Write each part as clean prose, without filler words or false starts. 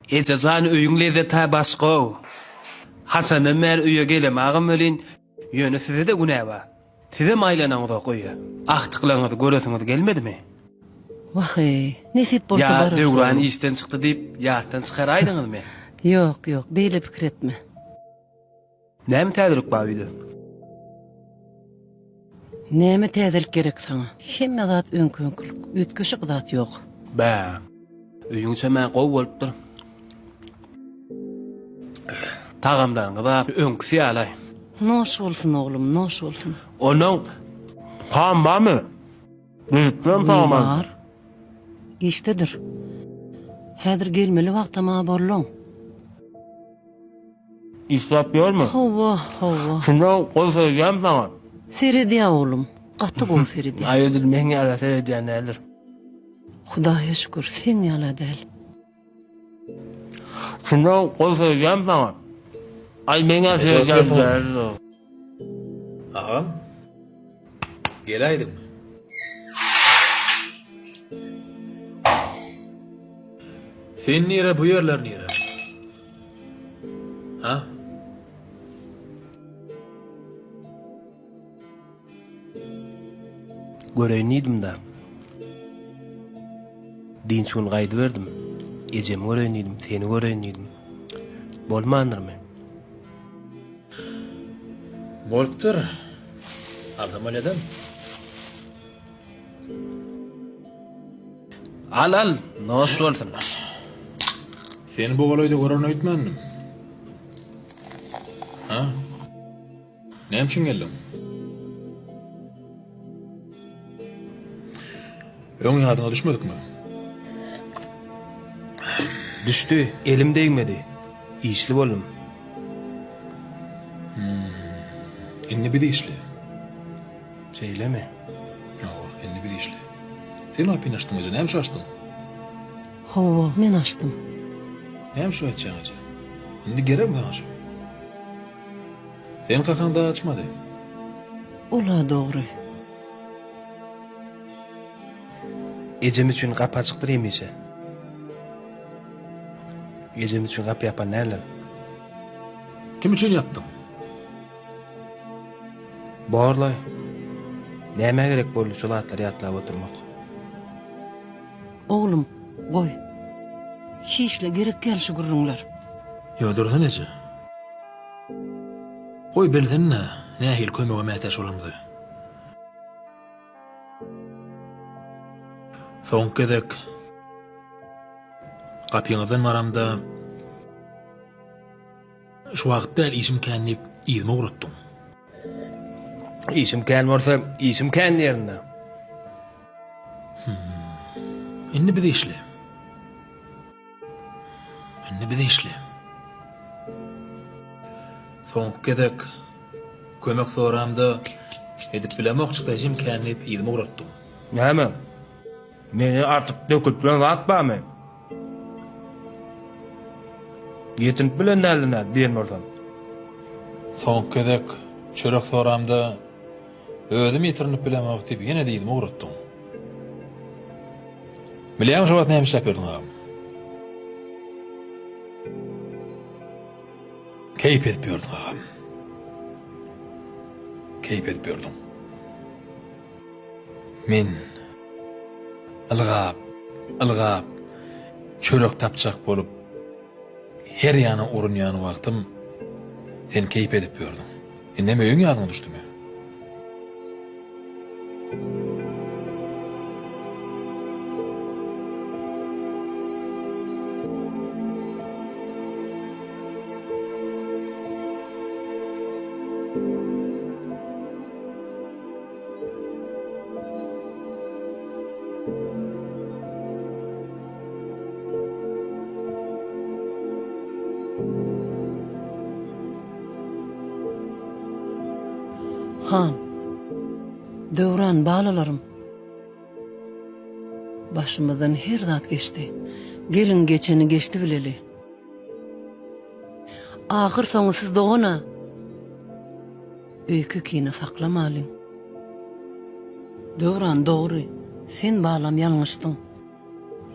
Eje jan öýüň lezzet-ä başga-ow. Haçandan bäri öýe gelemagam welin, ýöne size-de günä bar. Sizem aýlanaňyzok öýe. Agtyklaryňyzy göresiňiz gelmedimi? Wah-eý, nesip bolsa Ýa bararys Döwran oglum. işden çykdy diýip ýatdan çykaraýdyňyzmy? Ýok, ýok, beýle pikir etme. Näme täzelik bar öýde? Näme täzelik gerek saňa? Hemme zat öňki-öňkülik, üýtgeşik zat ýok. Bä, öýüň içem-ä gowy bolupdyr. Tagamlaryňyz-a öňküsi ýaly. Noş bolsun, oglum, noş bolsun. Onnoň pam barmy? Düzüpdirem pam. Bar. Işdedir. Häzir gelmeli wagtam-a bolduň. Işläp ýörmi? Hawa, hawa. Şunda gowy seredýärmi saňa? Seredýär oglum, gaty gowy seredýär. Aý edil meň ýala seredýän däldir. Hudaýa şükür, seň ýala däl. Şunda gowy seredýärmi saňa? Aý meň ýaly seredýän däldir. Agam, geläýdiňmi? Sen nire, bu ýerler nire? Ha? Göreýin diýdim-dä. Dynç gün gaýdyberdim. Ejemi göreýin diýdim, seni göreýin diýdim. Bolmandyrmy? Bolupdyr. Alsam bolýadam. Al al, noş bolsun. Seni bu golaýda görerin öýtmändim. Ha? Näme üçin geldiň? Öň ýadyňa düşmedikmi? Düşdi, elim degmedi. Işli boldum. Hmm. Indi biz işli. Şeýlemi? Hawa, indi biz işli. Sen gapyny açdyň eje, näme üçin açdyň? Hawa, men açdym. Näme üçin açýaň eje? Indi gerekmi saňa şu? Seň kakaň dagy açmady. Ol-a dogry. Ejem üçin gapy açykdyr hemişe. Ejem üçin gapy ýapan däldir. Kim üçin ýapdyň? Borlaý. Nämä gerek boldy şu zatlary ýatlap oturmak? Oglum, goý. Hiç-le gerek däl şu gürrüňler. Ýo, dursun eje. Goý bilsin-dä, nähili kömege mätäç bolanymyzy. Soňky gezek gapyňyzdan baramda Şu wagt däl işim kän diýip yzyma ugratdyň. Işim kän bolsa işim kän diýerinde. Hmm. Indi biz işli. Indi biz işli. Soňky gezek kömek soramda edip bilemok çykdajym kän diýip yzyma ugratdyň. Näme? Meni artyk dökülip bilen zat barmy? Ýetinip bilen däldim-ä diýen bolsam. Soňky gezek çörek soramda özüm ýetirinip bilemok diýip ýene-de yzyma ugratdyň. Bilýäňmi şo wagt näme işläp ýördüň agam? Keýp edip ýördüň agam. Keýp edip ýördüň. Men ylgap, ylgap, çörek tapjak bolup, her ýana urunýan wagtym sen keýp edip ýördüň. Indem öýüň ýadyňa düşdümi? Han, Döwran balalarym. Başymyzdan her zat geçdi. Geliň geçeni geçdi bileli. Ahyr soňy siz dogan-a. Öýke-kine saklamalyň. Döwran dogry, sen balam ýalňyşdyň.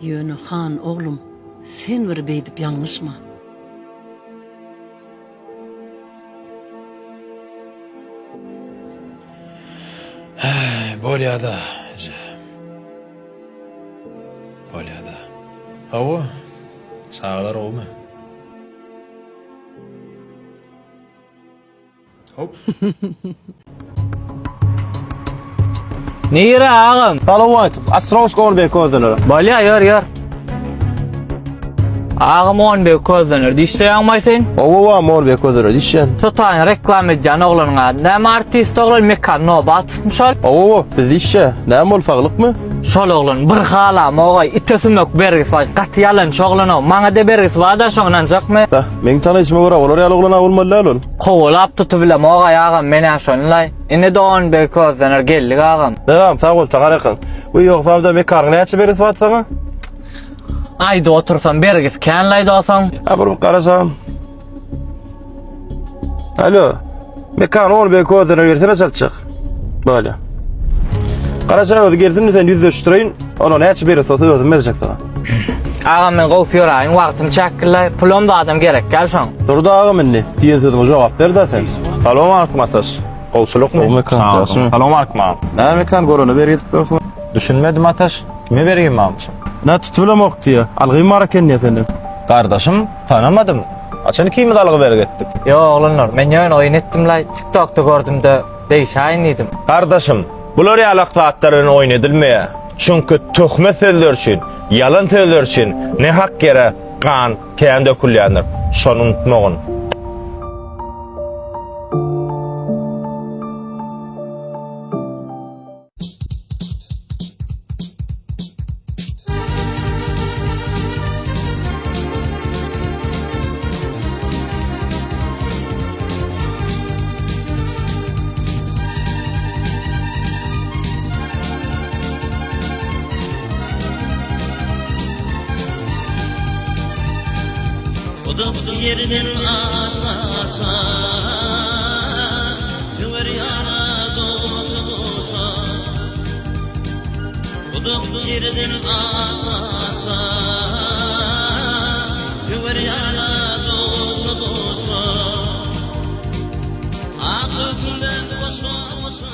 Ýöne han oglum. Sen bir beýdip ýalňyşma. Häý, bolýa-da, eje. Bolýa-da. Hawa, çagalar gowumy? Hop. Nire agam? Salowmaleýkim. Astrowsk Onbek közlenere. Bolýa ýör ýör. Agam Onbek közlener. Dişleýäňmi sen? Owa, Onbek közlenere dişýän. Şu taýyn reklam edýän oglanyň ady. Näme artist oglan Mekan Nobatowmy şol? Owa, biz dişýä. Näme bol saglykmy? Şol oglan bir halamogay ite sümek bergisi bar. Gaty ýalançy oglan-ow. Maňa-da bergisi bar-da şoň ynanjakmy? Beh, meň tanaýşyma görä olar ýaly oglan-a bolmaly däl ol. Kowalap tutubilemog-aý agam men-ä şony-laý. Ine-de Onbeg közlener geldik agam. Agam sag bol taňar ýakyn. Wiý ýogsamda Mekaryň näçe bergisi bardy saňa? Aýdyp otursam bergisi kän-laý dosaň. Ha bir garasam. Alo. Mekan Onbeg közlener bersene çaltjak. Bolýa. Garaşa özi gelsin sen ýüzleşdireýin. Ona näçe bergisi bolsa özüm berjek saňa. Agam men gowsy ýöräýin wagtym çäkli-laý. Pulam zadam gerek gel şoň. Durdy agam indi diýen sözüňe jogap ber-dä sen. Salowmaleýkim Ataş. Gowçulykmy? Gowy mekan, ýagşymy? Salowmaleýkim agam. Näme mekan görene bergi edip ýörsüň? Düşünmedim Ataş. Kime bergim barmyşym? Nä tutubilemok diýýä. Algym bar eken diýýä senden. Gardaşym, tanamadym. Haçan ikimiz algy bergi etdik? Ýok oglanlar, men ýöne oýun etdim-laý. TikTokda gördüm-de, degişäýin diýdim. Gardaşym, bular ýalak zatlar bilen oýun edilmeýär. Çünki töhmet sözler üçin, ýalan sözler üçin nähak ýere gan kän dökülýändir. Şony unutmagyn. Uzak ýerden aşa-aşa, Söwer ýara duşa-duşa. Uzak ýerden aşa-aşa, Söwer ýara duşa-duşa. Ak ötünde goşa-goşa.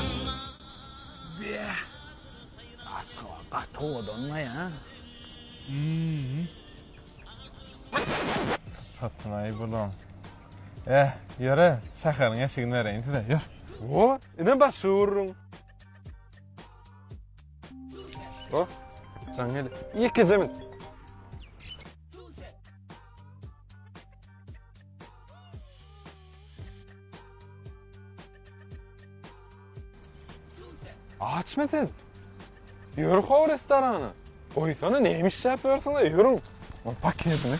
Bäh! Aşgabat gaty owadan-laý, a? Satyn-aý bulaň. Eh, ýöre, şäheriň eşigini bereýin size, ýör. O, ine başga gürrüň. O, jaň geldi. Ýekeje min. Açmy sen? Ýör how restorana. Goýsana näme işläp ýörsüň-le, ýörüň. Ol paketini.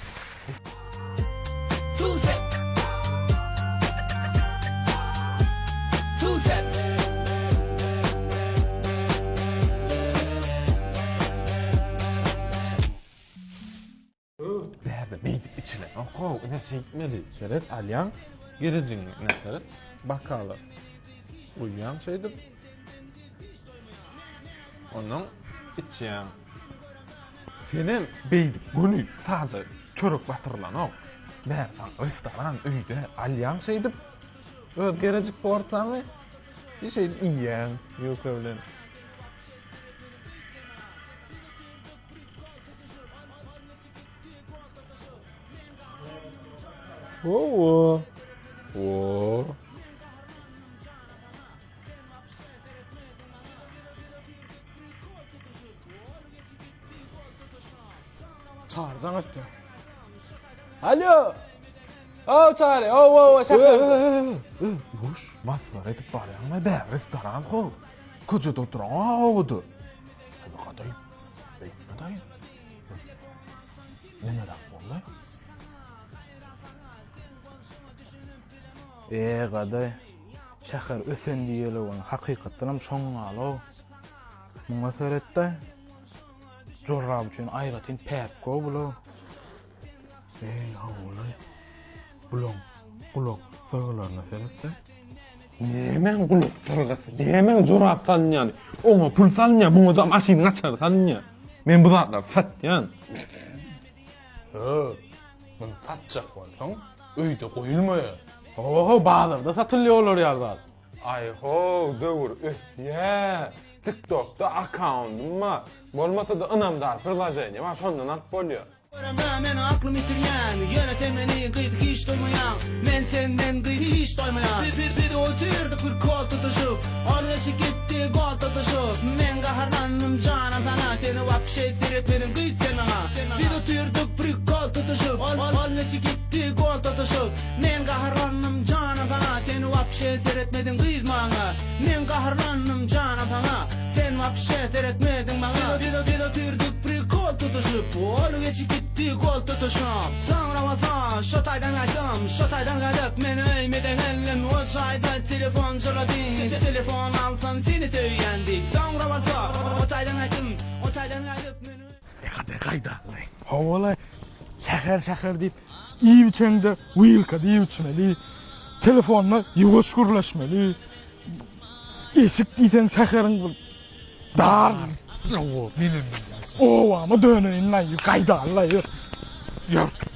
Bärde beýdip içilenok how, ine şeýtmeli. Seret alýaň, gerejiňi ine seret, bokala guýýaň şeýdip. Ondan içýäň. Senem beýdip göni sada çörek batyrylanok. Bärde saň restoran öýde alýaň şeýdip öz gerejik porsiýaňy bir şeýdip iýýäň ýuka bilen. Hawa. Wo. Çary jaň etdi. Alo. Ow Çary, ow ow şäher. Ýuwaş, masgara edip barýaňmy bä, restoran how. Köçede oturan obada. Hadi gadaý. Beýtme daýy. Näme boldy? E gadaý. Şäher ösen diýeli ony hakykatdanam şoň ýaly-ow. Muňa seret-de. Jorap üçin aýratyn päpko bul-ow. Eý, hawa-laý. Bulaň gulak syrgylaryna seret-de. Nämäň gulak syrgysy, nämäň jorap salynýany? Oňa pul salynýar, muňa-da maşynyň açary salynýar. Men bu zatlary satýan. Hö, muny satjak bolsaň, öýde goýulmaýar. Hawa, bazarda satylýar olar ýaly zat. Aý-how, döwür ösýä. TikTokda akkauntym bar. Bolmasa-da ynamdar priloženiýe bar, şondan alyp bolýar. Göremde men aklym ýitirýän Ýöne sen meni gyz hiç duýmaýaň Men senden gyz hiç doýmaýan Biz biz biz otyrdyk bir kol tutuşyp Ol geçip gitdi gol tutuşyp Men gaharlandym janam sana Seni wapşe seretmediň gyz sen maňa Biz otyrdyk bir kol tutuşyp Ol ol geçip gitdi gol tutuşyp Men gaharlandym janam sana Seni wapşe seretmediň gyz maňa Men gaharlandym janam sana Sen wapşe seretmediň maňa Biz biz otyrdyk prikol tutuşyp Ol geçip gitdi gol tutuşyp Soňra bolsa şo taýdan gaýtdym Şo taýdan gaýdyp men öýme-de geldim O jaýda telefon jyrlady Telefon alsam seni söýýän diýip Soňra bolsa o taýdan gaýtdym O taýdan gaýdyp men Hadi gaýdaly. Hawa-la, şäher-şäher diýip, iýip-içeňde wilkada iýip-içmeli, telefonda ýuwaş gürleşmeli. Eşik diýseň şäheriň bir dar. Hawa, menem bilýän. Obama döneýin-laý, gaýdaly-laý, ýör. Ýör.